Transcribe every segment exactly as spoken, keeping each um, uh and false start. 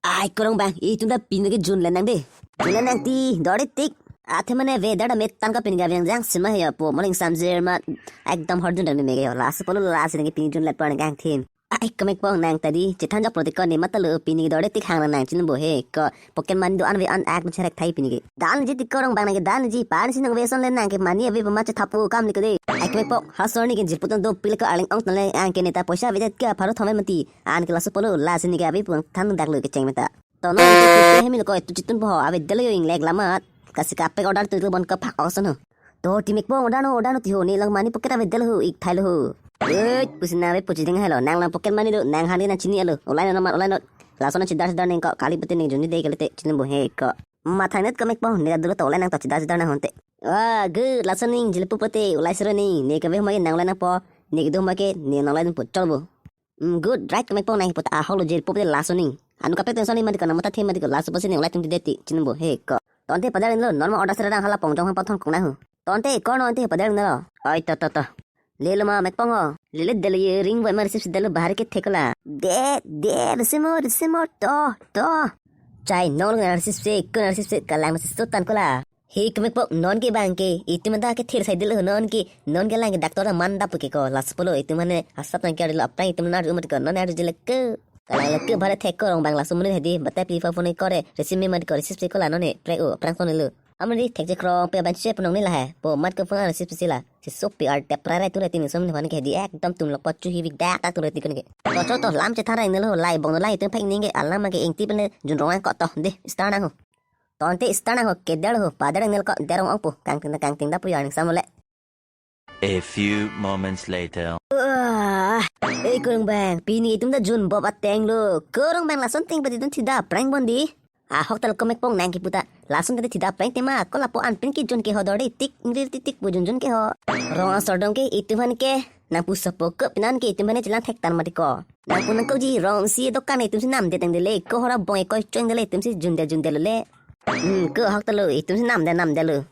Ai, korong bang, itum ta pini ke junle nang de. Junle nang ti, dor-i tik. Athe mane weather ta me tangka pini ke aviang jang sima he po, moling samjer ma, ekdom hor jun dang me ke yo. Laso polo lasi nang ke pini junle por nang kangthim. Ai, komek pong nang ta di, chethan jok proti ko ne matalo pini ke dor-i tik hang nang chinbo he ko. Pocket money do-an ave-an ak no cherek thai pini ke. Dal ji tik korong bang nang ke dal ji, pan si nang ve son le nang ke money ave pama chethapo kam ni ko de. Ai, komek pong, ha sor ni ke jirpo tong do pil ko arleng ong tong le ang ke ne ta poisa ave det ke pharo thome mati. An ke laso polo lasi ne ke ave pung than dak lo kecheng meta. To no, ito tu pe hemi lo ko, ito chitun po ho, ave det lo yo inglek lamat. Kasi kapek order tu bon kaphak oson ho. To ti mek pong order no, order no ti ho, ne lang money pocket ave det lo ho, ik thai lo ho. Wait, pusi na ave puchi ding helo, nang lang pocket money do, nang han ke nang chini alo, olai no mat, olai no. Laso nang chidar chidar neng ko, kali pute neng juni de kali te, chinbo he ko. Matha net komek pong, ne dulu to olai nang to chidar chidar nang honte. Wah, good, laso ning jilpu pute, olai sero ning, ne ke ve homa ke nang olai nang po, ne ke do homa ke, ne nang olai nang po, chol bo. Hmm, good, right, komek pong nang puta ahok lo jirpo pute laso ning. Anu kapek tension ni mati ko na mata the mati ko laso pasi ning olai tum ti deti, chinbo he ko. Tonte padar lo, normal order sera dang hala pong jong ha pathon kong na hu. Tonte ko no ante padar lo. Oi, to, to, to. Le lo ma mek pong ho. Le le de le ye ring vai ma receipt de lo bahar ke the ko la. De, de, receipt mo, receipt mo, to, to. Chai, no lo receipt se, ko receipt se, kalang receipt so tan ko la. He komek pong non ke bang ke, itum anta ke thir sai dilo non ke, non ke lang ke doctor man dap ke ko, laso polo itum mane asap nang ke dilo aphrang itum nar umat ko, non ar jile ke. Kalang le ke bhare thek korong bang laso mane hedi, bata pi fa phone kore, receive me mat ko receive se ko la non he, pre o, aphrang phone lo. Amri thek je krong pe ban che punong ni la he, po mat ko phone receive se la. Si so pi ar tep rai rai tu re tin som ni van ke hedi ekdom tum lok po chu hi vik dak tak tu re ti kon ke. To cho to lam chethan ra inelo lai bong no lai itum phek ning ke alam ke ingti pen junrong ko to de, start nang ho. Tonte start nang ho, kedar ho, padar nel ko derong ongpo, kangting na kangting da pu yang sam le. A few moments later. Wah, eh, korong bang, pini itum ta jun bob ateng lo. Korong bang lason ting pati itum thida prank bon di. Ahok tal komek pong nang ke puta. Lason tadi thida prank tema, ko lapu an pin ke jun ke ho dor de tik, ngri tik tik pu jun jun ke ho. Rong asor dong ke, itum han ke, nang pu sopo ke, pinan ke itum han ke chilang thek tan mati ko. Nang pu nang ko ji rong si dokan itum si nam de teng de le, ko hora bong e koi chong de le, itum si jun de jun de lo le. Hmm, ko ahok tal lo, itum si nam de nam de lo.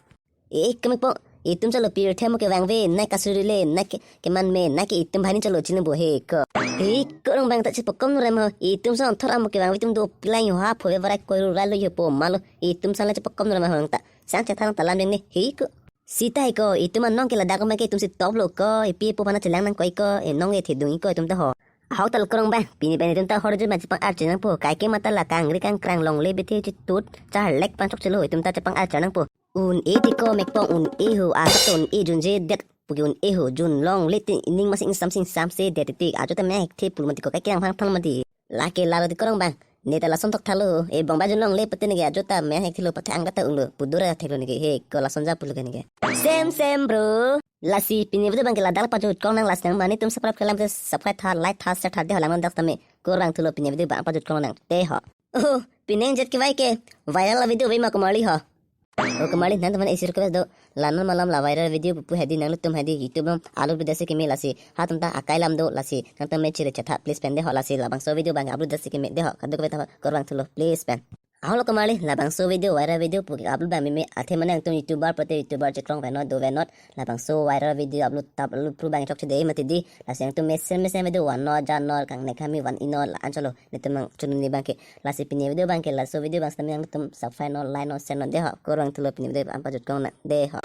Eh, komek pong, itum chalo pir the mo kevang ve, nai kasuri le, nai ke, keman me, nai ke itum bhani chalo chini bo he ko. He, korong bang ta chepakom nurem ho, itum son thor amo kevang ve itum do pilai ho ha phove varai koi ru rai lo yo po malo, itum san la chepakom nurem ho ta. Sang chethan ta lam deng ne, he ko. Sita he ko, itum anong ke ladak ma ke itum si top lo ko, ipi po phana chelang nang koi ko, e nong e thedung ko itum ta ho. Ahok tal korong bang, pini pen itum ta hor jun ma chepang arche nang po, kai ke mata la kangri kangkrang longle bethe chitut, char lek pan chok chelo, itum ta chepang arche nang po. Un-e ti ko mek pong un-e ho, asap to un-e jun je det, puki un-e ho, jun longle tin ining masing sam sing sam se det ti, ajo ta mek the pul mati ko kai ke ang phang thang mati. Lake laro ti korong bang, ne ta lason thok thalo, e bong ba jun longle pate ne ke ajo ta mek the lo pate ang ta un lo, pu dura thek lo ne ke, he ko lason ja pu lo ke ne ke. Sem sem bro. Lasi pini video bang ke ladak pajut kong nang lasi nang mani tum subscribe kelam te subscribe tha, like tha, share tha de ho lang dak tame. Korang thulo pini video bang pajut kong nang te ho. Oh, pineng jet ke vai ke viral video ve ma kumali ho. Oh, kumali nang teman isi request do. Lanon malam la viral video pupu hedi nang tum hedi YouTube lam upload dasi keme lasi. Ha tum ta akai lam do lasi. Nang tum me chiri chetha please pen de ho lasi labangso video bang upload dasi keme de ho. Kaduk beta korang thulo please pen. Ahok lo kumali, labangso video, viral video, puki upload bang meme, athe mane angtum YouTuber, pute YouTuber, chekrong venot, do venot, labangso viral video, upload tap, upload pro bang chok chede mati di, lasi angtum mesen mesen video, van no, jan no, kang ne kami, van ino, la ancholo, netum mang chunu ni bang ke, lasi pini video bang ke, laso video bang sami angtum subscribe no, like no, share no, de ho, korang thulo pini video bang pajut kong na, de ho.